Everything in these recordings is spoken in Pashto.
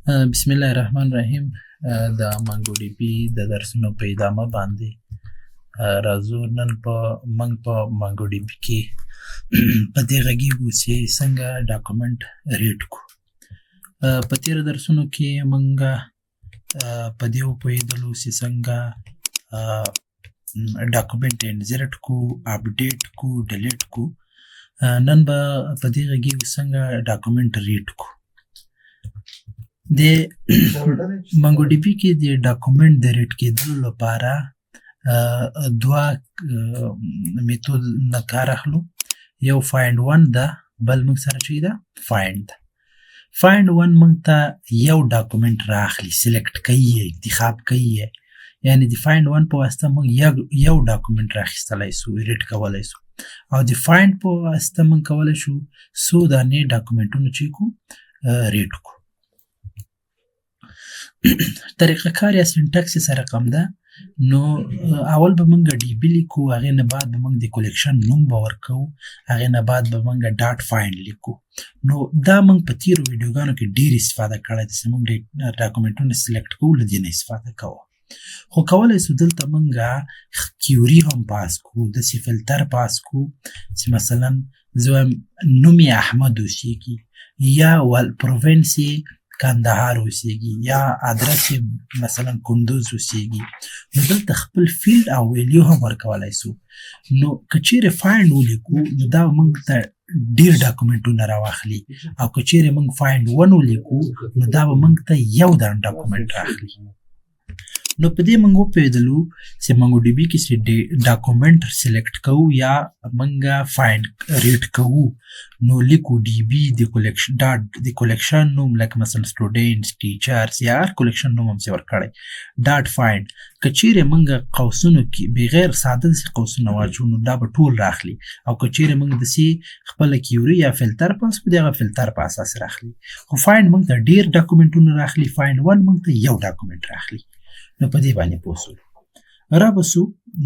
بسم الله الرحمن الرحیم. د مانګو ډي بي د درسونو په ادامه باندې راځو. نن په موږ په مانګو ډي بي کې په دې غږیږو چې څنګه document read کو. په تېرو درسونو کې موږ په دې وپوهېدلو چې څنګه document insert کو، update کو، delete کو. نن به په دې غږیږو څنګه document read کو. د مانګو ډي بي کې د document د read کېدلو لپاره دوه method نه کار اخلو. یو find one ده، بل موږ سره چې ده find ده. find one موږ ته یو document رااخلي، select کوي، انتخاب کوي، یعنی د find one په واسطه موږ یو document راخیستلی سو، read کولی سو، او د find په واسطه موږ کولی شو څو دانې document ونه چې کو read کو. طریقه کار یا syntax یې سره رقم ده. نو اول به موږ DB لیکو، هغې نه بعد به موږ د collection نوم به ورکوو، هغې نه بعد به موږ dot find لیکو. نو دا موږ په تېرو ویډیوګانو کې ډېر استفاده کړی دی چې موږ document ونه select کوو، له دې نه استفاده کوو. خو کولی سو دلته موږ query هم pass کو، داسې filter pass کو چې مثلا زه وایم نوم یې احمد اوسېږي، یا province یې کندهار اوسېږي، یا ادرس یې مثلا کندوز اوسېږي. نو دلته خپل field او value هم ورکولی سو. نو که چیرې find ولیکو نو دا موږ ته ډېر document ونه راواخلي، او که چیرې موږ find one ولیکو نو دا به موږ ته یو دان document راخلي. نو په دې موږ وپوهېدلو چې مانګو ډي بي کې چې document select کوو یا موږ find read کوو، نو لیکو DB د collection dot د collection نوم، لکه مثلا students، teachers یا هر collection نوم هم چې ورکړی، dot find. که چیرې موږ قوسونو کې بغیر ساده داسې قوسونه واچو نو دا به ټول راخلي، او که چیرې موږ داسې خپله query یا filter pass کړو د هغه فلتر په اساس راخلي. خو find موږ ته ډېر document ونه راخلي، find one موږ ته یو document راخلي. نو په دې باندې پوه سو. را به سو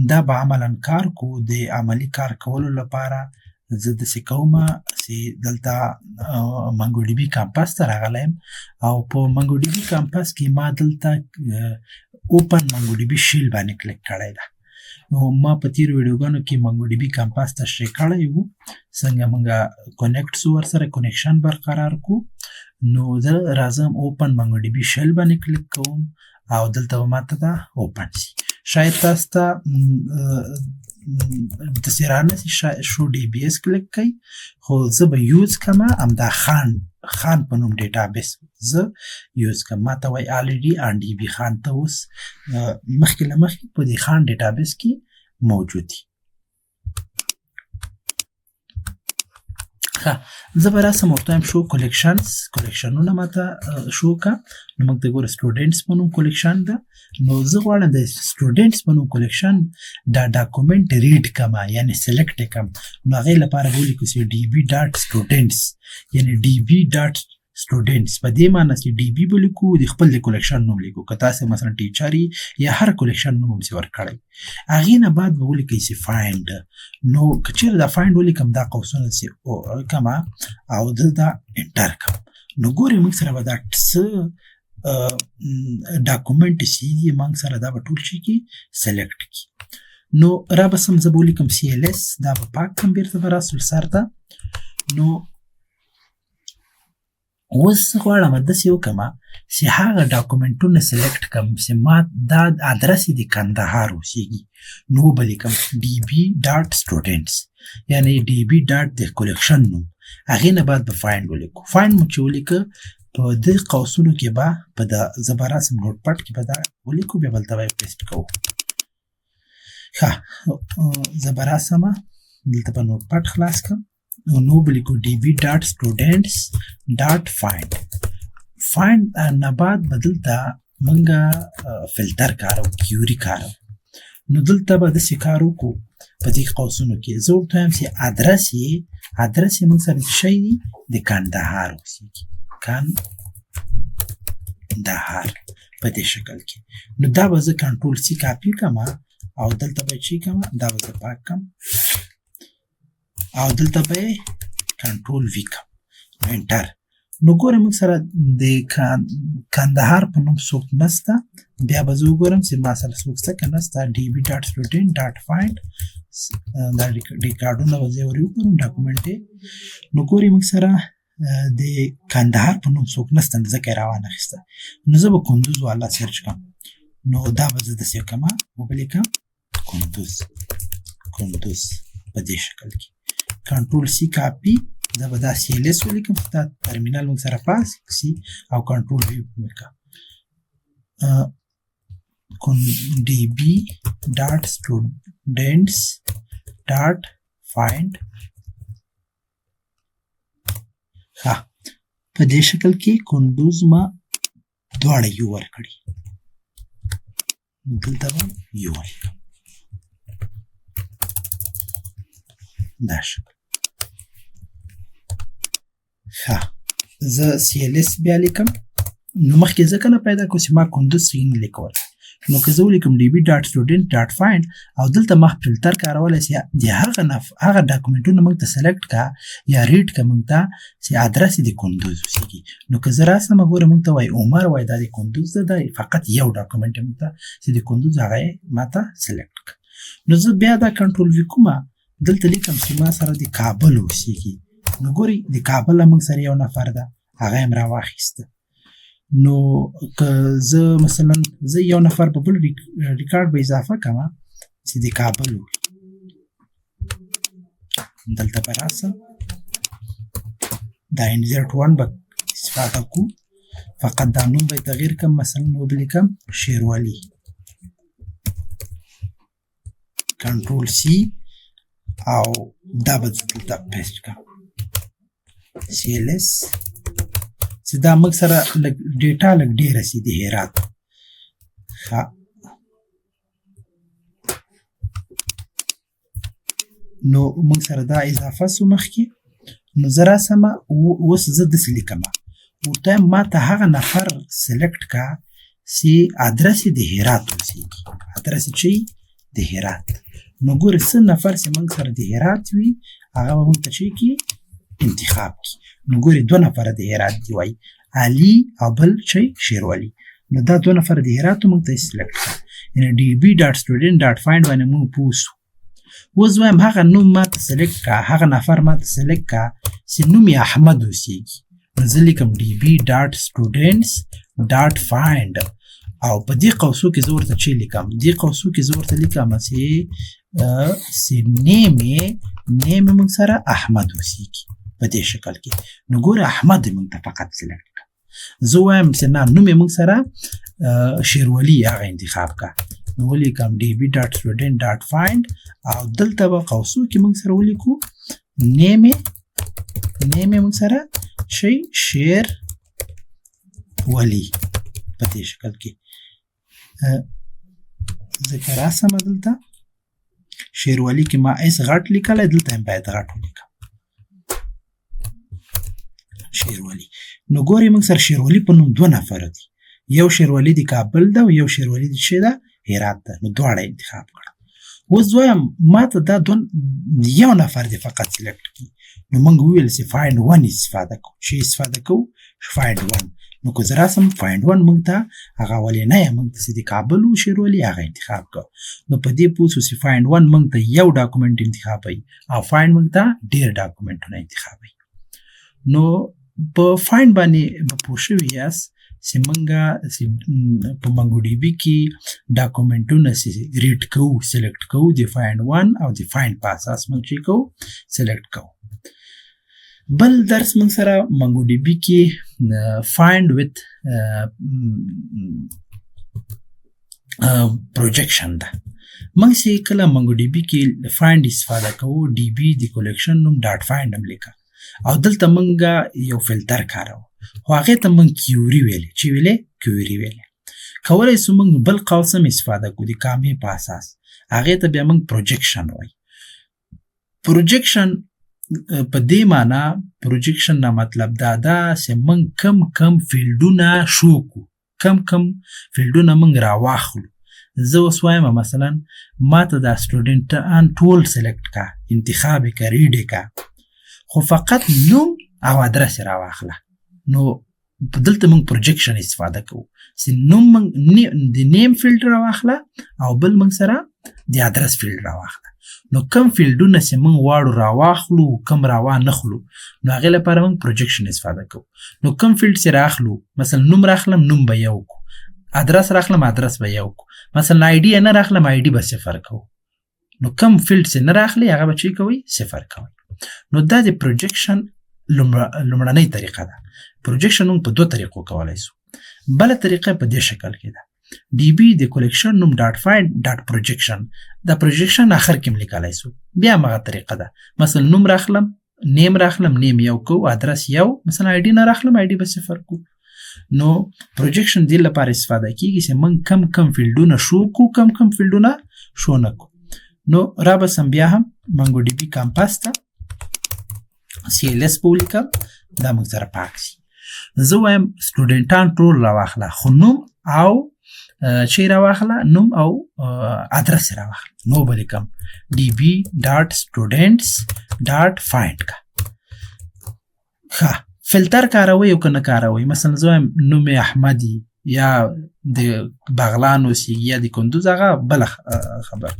دا به عملا کار کو. د عملي کار کولو لپاره زه داسې کوم چې دلته مانګو ډي بي Compass ته راغلی یم، او په مانګو ډي بي Compass کې ما دلته open MongoDB shell باندې کلیک کړی ده. نو ما په تېرو ویډیوګانو کې مانګو ډي بي Compass تشریح کړی وو څنګه موږ connect سو، ورسره connection برقرار کو. نو زه راځم open MongoDB shell باندې کلیک کوم، او دلته به ماته دا open سي. شاید تاسو ته داسې رانه سي، show DBs کلیک کړئ، خو زه به use کړم همدا خان په نوم database زه use کړم. ما ته وایي already on DB خان ته اوس مخکې له مخکې په دې خان database کې موجود دي. ښه، زه به راسم ورته وایم show collections، collection ونه ما ته شو که. نو موږ ته ګوره students په نوم collection ده. نو زه غواړم د students په نوم collection دا document read کړم، یعنی select یې کړم. نو هغې لپاره به ولیکو چې DB dot students، یعنی DB dot students په دې معنی چې DB به لیکو، د خپل د collection نوم لیکو. که تاسې مثلا teacher یې یا هر collection نوم هم چې ورکړی، هغې نه بعد به ولیکئ چې find. نو که چېرې دا find ولیکم، دا قوسونه چې کړم او دلته enter کړم، نو ګورئ موږ سره به دا څه document چې دي موږ سره دا به ټول شي کې select کړي. نو را به سم زه به ولیکم CLS، دا به پاک کړم، بېرته به راسو سر ته. نو اوس زه غواړم داسې وکړم چې هغه document ونه select کړم چې ما دا ادرس یې د کندهار اوسېږي. نو به لیکم DB dot students، یعنی DB dot د collection نوم. هغې نه بعد به find ولیکو. find مو چې ولیکه په دې قوسونو کې به په دا زه به راسم Notepad کې به دا ولیکو، بیا بلته به یې paste کوو. ښه، زه به راسم دلته به Notepad خلاص کړم. نو به لیکو DB dot students dot find. find نه بعد به دلته موږ فلتر کارو، query کارو. نو دلته به داسې کار وکړو په دې قوسونو کې زه ورته وایم چې ادرس یې موږ سره څه شی دی، د کندهار اوسېږي، کندهار په دې شکل کې. نو دا به زه control C copy کړم او دلته به چې کړم دا به زه پاک کړم او دلته به یې control V کړم، نو enter. نو ګوره موږ سره د کندهار په نوم څوک نسته. بیا به زه وګورم چې ما سره څوک شته که نسته. DB dot student dot find، دا ریکارډونه به زه ورې وګورم، ډاکومنټ یې. نو ګورې موږ سره د کندهار په نوم څوک نسته، ځکه یې راوانه خیسته. نو زه به کندوز والا search کړم. نو دا به زه داسې وکړم، وبه لیکم کندوز، کندوز په دې شکل کې. control C copy، زه به دا CLS ولیکم، دا ترمینل موږ سره پاس سي، او control V ولیکم. DB dot students dot find. ښه، په دې شکل کې کندوز ما دواړه یو ورکړي. نو دلته به یو ولیکم دا شکل. ښه، زه CLS بیا لیکم. نو مخکې ځکه نه پیدا کو چې ما کندوز سین لیکول. نو که زه ولیکم DB dot student dot find، او دلته ما فلتر کارولی چې د هغه هغه ډاکومنټونه موږ ته select کا یا read کا موږ ته چې ادرس یې د کندوز اوسېږي. نو که زه راسم ګوره موږ ته وایي عمر، وایي دا د کندوز ده، دا فقط یو ډاکومنټ موږ ته چې د کندوز هغه یې ما ته select کا. نو زه بیا دا control V کومه، دلته لیکم چې ما سره د کابل اوسېږي. نو ګورئ د کابل موږ سره یو نفر ده، هغه یې هم راواخیسته. نو که زه مثلا زه یو نفر په بل ریکارډ به اضافه کړم چې د کابل وي، دلته به راسم دا insert one به استفاده کو، فقط دا نوم به تغییر کړم، مثلا وبه لیکم شیروالی، control C، او دا به دلته paste کړم CLS، چې دا موږ سره لږ data لږ ډېره سي د هرات. ښه، نو موږ سره دا اضافه سو مخکې. نو زه راسم اوس زه داسې لیکم، ورته وایم ما ته هغه نفر select کا چې ادرس یې د هرات اوسېږي، ادرس یې چې د هرات. نو ګورې څه نفر چې موږ سره د هرات وي هغه به موږ ته چې کي انتخاب کړي. نو ګورې دوه نفره د هرات دي، وایي علي او بل چې شیرولي. نو دا دوه نفره د هرات موږ ته select کړه، یعنې DB dot student dot find باندې موږ پوه سو. اوس وایم هغه نوم ما ته select کا، هغه نفر ما ته select کا چې نوم یې احمد اوسېږي. نو زه لیکم DB dot students dot find، او په دې قوسو کې زه ورته چې لیکم، دې قوسو کې زه ورته لیکم چې name یې، name یې موږ سره احمد اوسېږي په دې شکل کې. نو ګوره احمد یې موږ ته فقط select کړه. زه وایم چې نه، نوم یې موږ سره شیرولي هغه انتخاب کړه. نو ولیکم DB dot student dot find، او دلته به قوسو کې موږ سره ولیکو name یې، name یې موږ سره شي شیر ولي په دې شکل کې. زه که راسم دلته شیرولي کې ما S غټ لیکلی، دلته هم باید غټ ولیکم شیرولي. نو ګورې موږ سره شیرولي په نوم دوه نفره دي، یو شیرولي د کابل ده او یو شیرولي د څه ده هرات ده. نو دواړه انتخاب کړه. اوس وایم ما ته دا دوه یو نفر دی فقط select کړي. نو موږ وویل چې find one استفاده کوو، چې استفاده کوو find one. نو که زه راسم find one موږ ته هغه اولنی موږ ته چې د کابل و شیرولي هغه انتخاب کړو. نو په دې پوه شو چې find one موږ ته یو ډاکومنټ انتخابوي او find موږ ته ډېر ډاکومنټونه انتخابوي. نو په find باندې به پوه شوي یاست چې موږ په مانګو ډي بي کې ډاکومنټونه چې read کوو، select کوو، د find one او د find په اساس موږ چې کوو select کوو. بل درس موږ سره مانګو ډي بي کې find with projection ده. موږ چې کله مانګو ډي بي کې find استفاده کوو، DB د collection نوم dot find هم لیکه، او دلته موږ یو فلتر کاروو، خو هغې ته موږ query ویلې، چې ویلې query ویلې. کولی سو موږ بل قوس هم استفاده کړو د کامې په اساس، هغې ته بیا موږ projection وایي. projection په دې معنا، projection نه مطلب دا ده چې موږ کم کم فیلډونه شو کو، کم کم فیلډونه موږ راواخلو. زه اوس وایم مثلا ما ته دا سټوډنټان ټول select کا، انتخاب یې کا، read یې کا، خو فقط نوم او ادرس یې راواخله. نو دلته موږ projection استفاده کوو چې نوم موږ د name field راواخله او بل موږ سره د ادرس field راواخله. نو کم فیلډونه چې موږ غواړو راواخلو کم راوا نخلو، نو هغې لپاره موږ projection استفاده کوو. نو کم field چې راخلو، مثلا نوم راخلم نوم به یو کو، ادرس راخلم ادرس به یو کو، مثلا ID نه راخلم ID به صفر کوو. نو کم field چې نه راخلي هغه به چې کوي صفر کوي. نو دا د projection لومړنۍ طریقه ده. projection موږ په دوه طریقو کولای شو. بله طریقه په دې شکل کې ده، DB د collection نوم dot find dot projection. دا projection اخر کې لیکلای شو، بیا هغه طریقه ده. مثلا نوم راخلم name راخلم name یو کو، ادرس یو، مثلا ID نه راخلم ID به صفر کو. نو projection دې لپاره استفاده کیږي چې موږ کم کم فیلډونه شو کو، کم کم فیلډونه شو نه کو. نو را به سم بیا هم MongoDB Compass ته CLS په ولیکم، دا موږ سره پاک شي. زه وایم سټوډنټان ټول راواخله، خو نوم او چې راواخله، نوم او ادرس راواخله. نو به لیکم DB dot students dot find کا. ښه فلتر کاروي او که نه کاروي، مثلا زه وایم نوم یې احمدي یا د بغلان اوسېږي یا د کندوز، هغه بله خبر.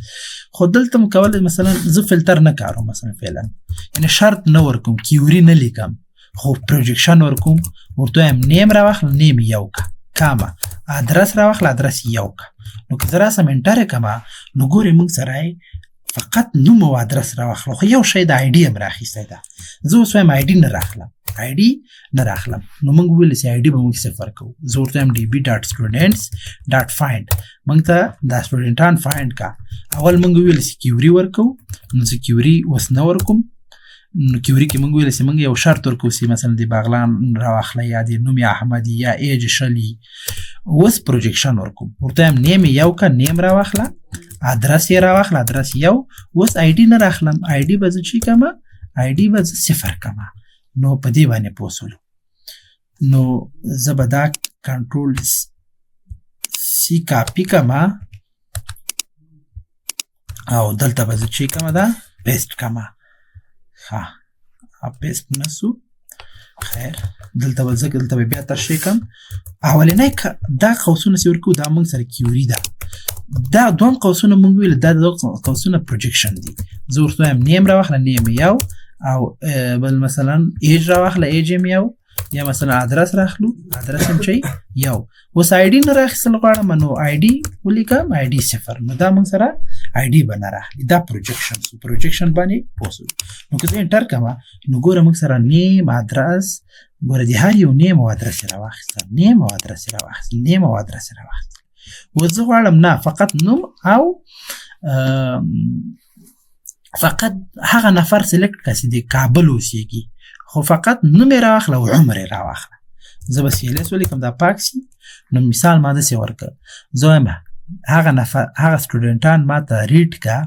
خو دلته مو کولی مثلا زه فلتر نه کاروم، مثلا فعلا یعنې شرط نه ورکوم، query نه لیکم، خو projection ورکوم. ورته وایم name راواخله name یو که، comma ادرس راواخله ادرس یو که. نو که زه راسم enter یې کړم، نو ګورې موږ سره فقط نوم او ادرس راواخله، خو یو شی د ID هم راخیستی ده. زه اوس وایم ID نه راخلم، ID نه راخلم. نو موږ وویل چې ID به موږ صفر کوو. زه ورته وایم DB dot students dot find، موږ ته دا سټوډنټان find کا. اول موږ وویل چې query ورکوو، نو زه query اوس نه ورکوم. نو query کې موږ وویل چې موږ یو شرط ورکوو چې مثلا د بغلان راواخله یا د نوم یې احمدي یا age شلی. اوس projection ورکوم، ورته وایم name یو که name راواخله، ادرس یې راواخله ادرس یو. اوس ID نه راخلم، ID به زه چې کمه، ID به زه صفر کمه. نو په دې باندې پوه شولو. نو زه به دا control C copy کمه او دلته به زه چې کمه دا paste کمه. ښه paste نه سو، خیر. دلته به زه دلته به بیا تشریح کم. اولنی دا قوسونه چې ورکو دا موږ سره query ده. دا دوم قوسونه موږ ویل دا دوه قوسونه projection دي. زه ورته وایم name راواخله name یو، او بل مثلا age راواخله age هم یو، یا مثلا ادرس راخلو ادرس هم چی یو. اوس ID نه راخیستل غواړم، نو ID ولیکم ID صفر. نو دا موږ سره ID به نه راخلي. دا projection سو، projection باندې پوه سو. نو که زه enter کړم، نو ګوره موږ سره name ادرس، ګوره د هر یو name او ادرس یې راواخیسته، name او ادرس یې راواخیسته، name او ادرس یې راواخیسته. اوس زه غواړم نه فقط نوم او فقط هغه نفر select کړه چې د کابل اوسېږي، خو فقط نوم یې راواخله او عمر یې راواخله. زه به CLS ولیکم دا پاک سي. نو مثال ما داسې ورکړ، زه وایم هغه نفر هغه سټوډنټان ما ته read کا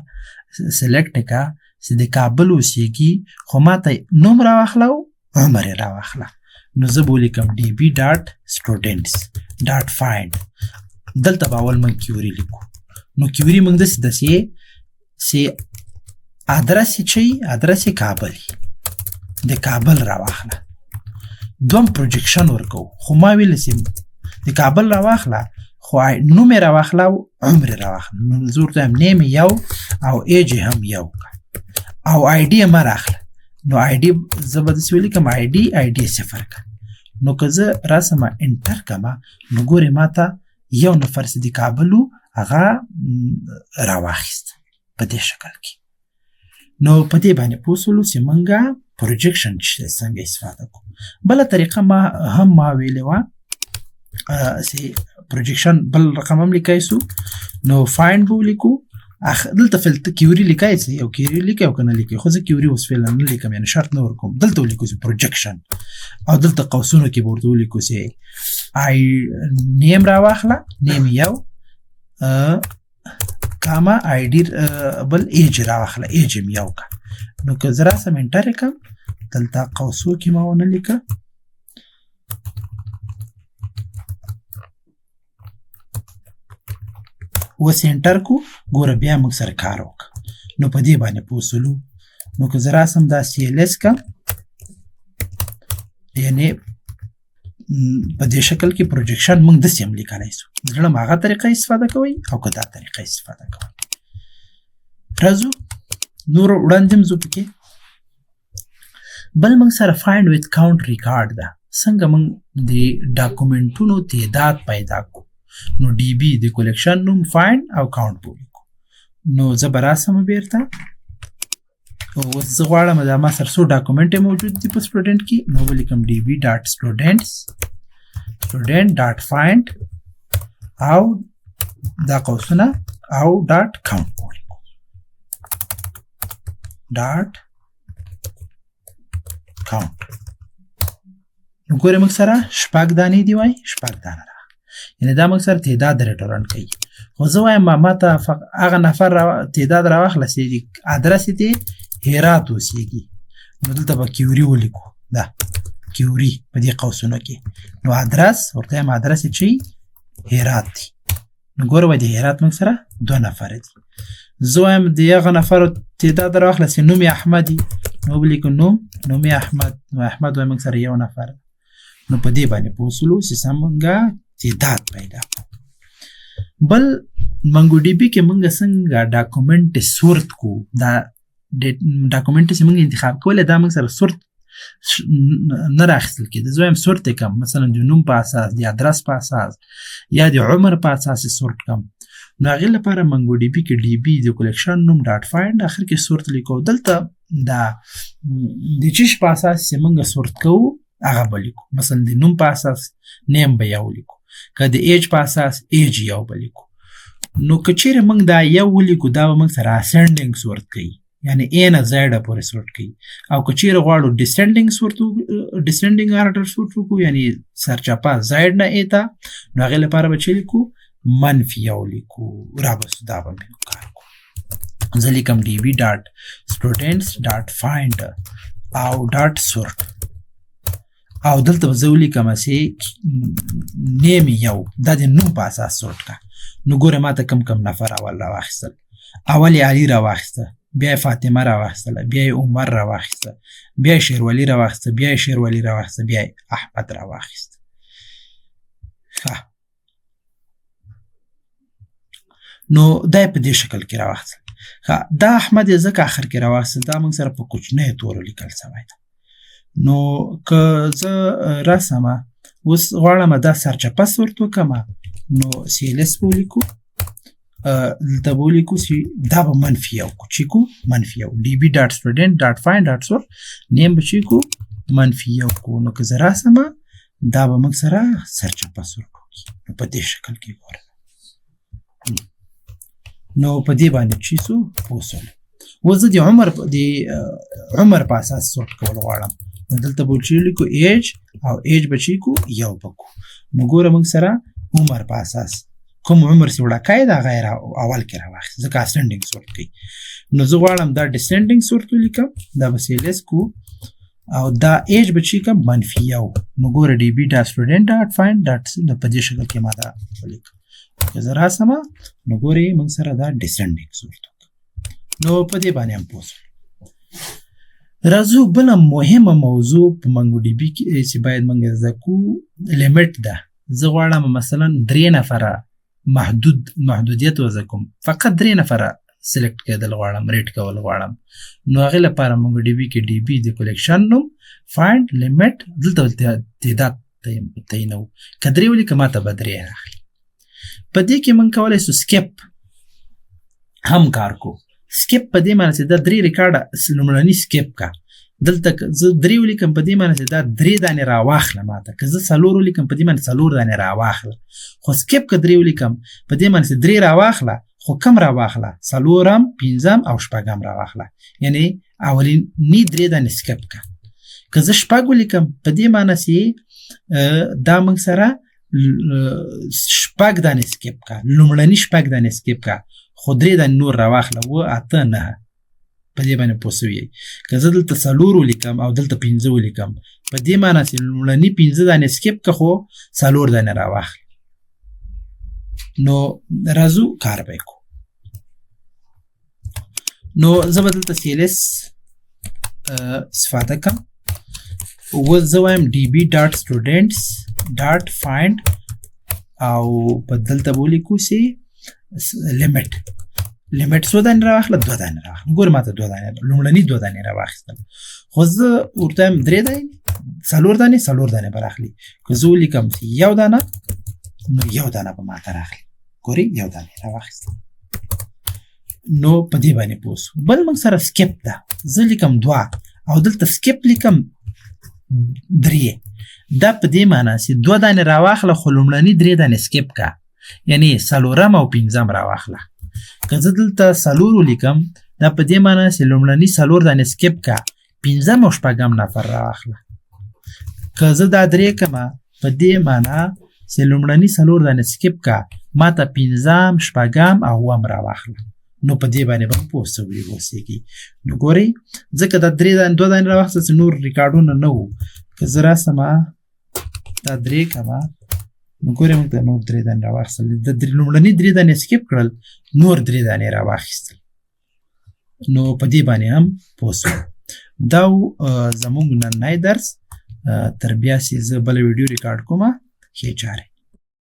select کا چې د کابل اوسېږي، خو ما ته نوم راواخله او عمر یې راواخله. نو زه به ولیکم DB dot students dot find. دلته به اول موږ query لیکو. نو query موږ داسې ده چې ادرس یې چې ادرس یې کابل، د کابل راواخله. دوم projection ورکو، خو ما ویل چې د کابل راواخله، خو نوم یې راواخله او عمر یې راواخله. نو زه ورته وایم name یې یو او age یې هم یو او ID یې مه راخله. نو ID زه به داسې ولیکم ID ID صفر که. نو که زه راسم enter کړم، نو ګورې ما ته یو نفر چې د کابل و هغه راواخیست په دې شکل کې. نو په دې باندې پوه سولو چې موږ projection څنګه استفاده کوو. بله طریقه ما هم ما ویلې وه چې projection بل رقم هم لیکای سو. نو find به ولیکو، دلته فلت query لیکای سي، یو query لیکي او کنه لیکي، خو زه query اوس فعلا نه لیکم، یعنی شرط نه ورکوم. دلته ولیکو چې projection او دلته قوسونو کې به ورته ولیکو چې آی name راواخله، name یو comma ID بل age راواخله، age هم یو که. نو که زه راسم enter یې کړم، دلته قوسو کې ما ونه لیکه، اوس enter کو، ګوره بیا موږ سره کار وکړه. نو په دې باندې پوه سولو. نو که زه راسم دا CLS کړم، یعنې په دې شکل کې projection موږ داسې هم لیکلی سو. زړه هغه طریقه استفاده کوئ او که دا طریقه استفاده کوئ. راځو نور وړاندې هم ځو پکې. بل موږ سره find with count record ده. څنګه موږ د ډاکومنټونو تعداد پیدا کو؟ نو DB د collection نوم find او count ولیکو. نو زه به راسم بیرته، اوس زه غواړم دا ما سره څو document موجود دي په student کې، نو ولیکم DB dot students student dot find او دا قوسونه او dot count ولیکو، dot count. نو ګورې موږ سره شپږ دانې دي، وای شپږ دانه راغله، یعنې دا موږ سره تعداد return کوي. خو زه وایم ما ته هغه نفر تعداد راواخله چې ادرس یې دی هرات اوسېږي، نو دلته به query ولیکو، دا query په دې قوسونو کې. نو ادرس ورته وایم، ادرس یې چې هرات دی. نو ګوره وایي د هرات موږ سره دوه نفره دي. زه وایم د هغه نفرو تعداد راواخله چې نوم یې احمد دی، نو ولیکو نوم یې احمد، نو احمد وایي موږ سره یو نفر. نو په دې باندې پوه شولو چې څنګه تعداد پیدا کړو. بل MongoDB کې موږ څنګه document sort کو، دا document چې موږ انتخاب کولی دا موږ سره sort نه راخیستل کېده. زه وایم sort یې کړم، مثلا د نوم په اساس، د ادرس په اساس، یا د عمر په اساس یې sort کړم. نو هغې لپاره MongoDB کې DB د collection نوم dot find اخر کې sort لیکو. دلته دا د چیش په اساس چې موږ sort کوو هغه به لیکو. مثلا د نوم په اساس name به یو لیکو، که د ایج په اساس ایج یو به لیکو. نو که چیرې موږ دا یو ولیکو دا به موږ سره ascending sort کوي، یعنی A نه Z پورې sort کوي. او که چیرې غواړو descending sort، descending order sort وکړو، یعنی سرچپه Z نه A ته، نو هغې لپاره به چې لیکو منفي یو لیکو. رابسو دا به مې کار کوو. زه لیکم DB dot students dot find او dot sort، او دلته به زه ولیکم چې name یو، دا د نوم په اساس sort کړه. نو ګوره ما ته کم کم نفر اول راواخیستل، اول یې علي راواخیسته، بیا یې فاطمه راواخیستله، بیا یې عمر راواخیسته، بیا یې شیرولي راواخیسته، بیا یې شیرولي راواخیسته، بیا یې احمد راواخیسته. ښه، نو دا یې په دې شکل کې راواخیستل. ښه، دا احمد یې ځکه اخر کې راواخیستل، دا موږ سره په کوچنیو تورو لیکل سوی ده. نو که زه راسمه اوس غواړم دا سرچپه sort وکړم، نو CLS به ولیکو، دلته به ولیکو چې دا به منفي یو کو، چې کو منفي یو DB dot student dot find dot sort name به چې کو منفي یو کو. نو که زه راسمه دا به موږ سره سرچپه sort وکړي. نو په دې شکل کې ګوره، نو په دې باندې چې څو پوه شولو. اوس زه د عمر په اساس sort کول غواړم، نو دلته به چې لیکو ایج او ایج به چې کو یو به کو. نو ګوره موږ سره عمر په اساس کوم عمر چې وړاکی ده هغه یې اول کې راواخیست، ځکه ascending sort کوي. نو زه غواړم دا descending sort ولیکم، دا به CLS کو او دا ایج به چې کوم منفي یو. نو ګوره DB dot student dot find dot په دې شکل کې ما دا ولیکم. که زه راسم نو ګورې موږ سره دا descending sort وکړه. نو په دې باندې هم پوه شولو. راځو بله مهمه موضوع په MongoDB کې چې باید موږ زده کړو limit ده. زه غواړم مثلا درې نفره محدودیت وضع کوم، فقط درې نفره select کېدل غواړم، rate کول غواړم. نو هغې لپاره MongoDB کې DB د collection نوم find limit دلته تعداد تعینوو. که درې ولیکم ما ته به درې راخلي. په دې کې موږ کولی شو skip هم کار کوو. skip په دې معنی چې دا درې ریکارډ لومړني skip کا، دلته زه درې ولیکم په دې معنی چې دا درې دانې راواخله ما ته، که زه څلور ولیکم په دې معنی څلور دانې راواخله. خو skip که درې ولیکم په دې معنی چې درې راواخله، خو کم راواخله، څلورم، پنځم او شپږم راواخله، یعنی اولیني درې دانې skip کا. که زه شپږ ولیکم په دې معنی چې دا موږ سره شپږ دانې skip کا، لومړني شپږ دانې skip کا، خو درې دانې نور راواخله، اووه، اته، نهه. په دې باندې پوه شوي یئ. که زه دلته څلور ولیکم او دلته پنځه ولیکم په دې معنی چې لومړني پنځه دانې skip که، خو څلور دانې راواخله. نو راځو کار به یې کوو. نو زه به دلته CLS استفاده کړم. اوس زه وایم DB dot students ډاټ فایند او په دلته به ولیکو چې لیمټ، لیمټ څو دانې راواخله؟ دوه دانې راواخله. ګوره ماته دوه دانې، لومړني دوه دانې راواخیستل، خو زه ورته وایم درې دانې، څلور دانې، څلور دانې به راخلي. که زه ولیکم چې یو دانه، نو یو دانه به ماته راخلي. ګورئ یو دانه یې راواخیسته. نو په دې باندې پوه سو. بل موږ سره سکیپ ده، زه لیکم دوه او دلته سکیپ لیکم درې. دا په دې معنی چې دوه دانې راواخله خو لومړني درې دانې سکیپ کا، یعنی څلورم او پنځم راواخله. که زه دلته څلور ولیکم، دا په دې معنی چې لومړني څلور دانې سکیپ کا، پنځم او شپږم نفر راواخله. که زه دا درې کمه، په دې معنی چې لومړني څلور دانې سکیپ کا، ما ته پنځم، شپږم او اووم راواخله. نو په دې باندې به هم پوه سوي اوسېږي. نو ګورئ ځکه دا درې دانې دوه دانې راواخیسته چې نور ریکارډونه نه وو. که زه راسم دا درې کمه، نو ګورئ موږ ته نور درې دانې راواخیستل. د لومړني درې دانې سکیپ کړل، نور درې دانې راواخیستل. نو په دې باندې هم پوه سو. دا و زموږ نننی درس. تر بیا چې زه بله ویډیو ریکارډ کومه، ښې چارې.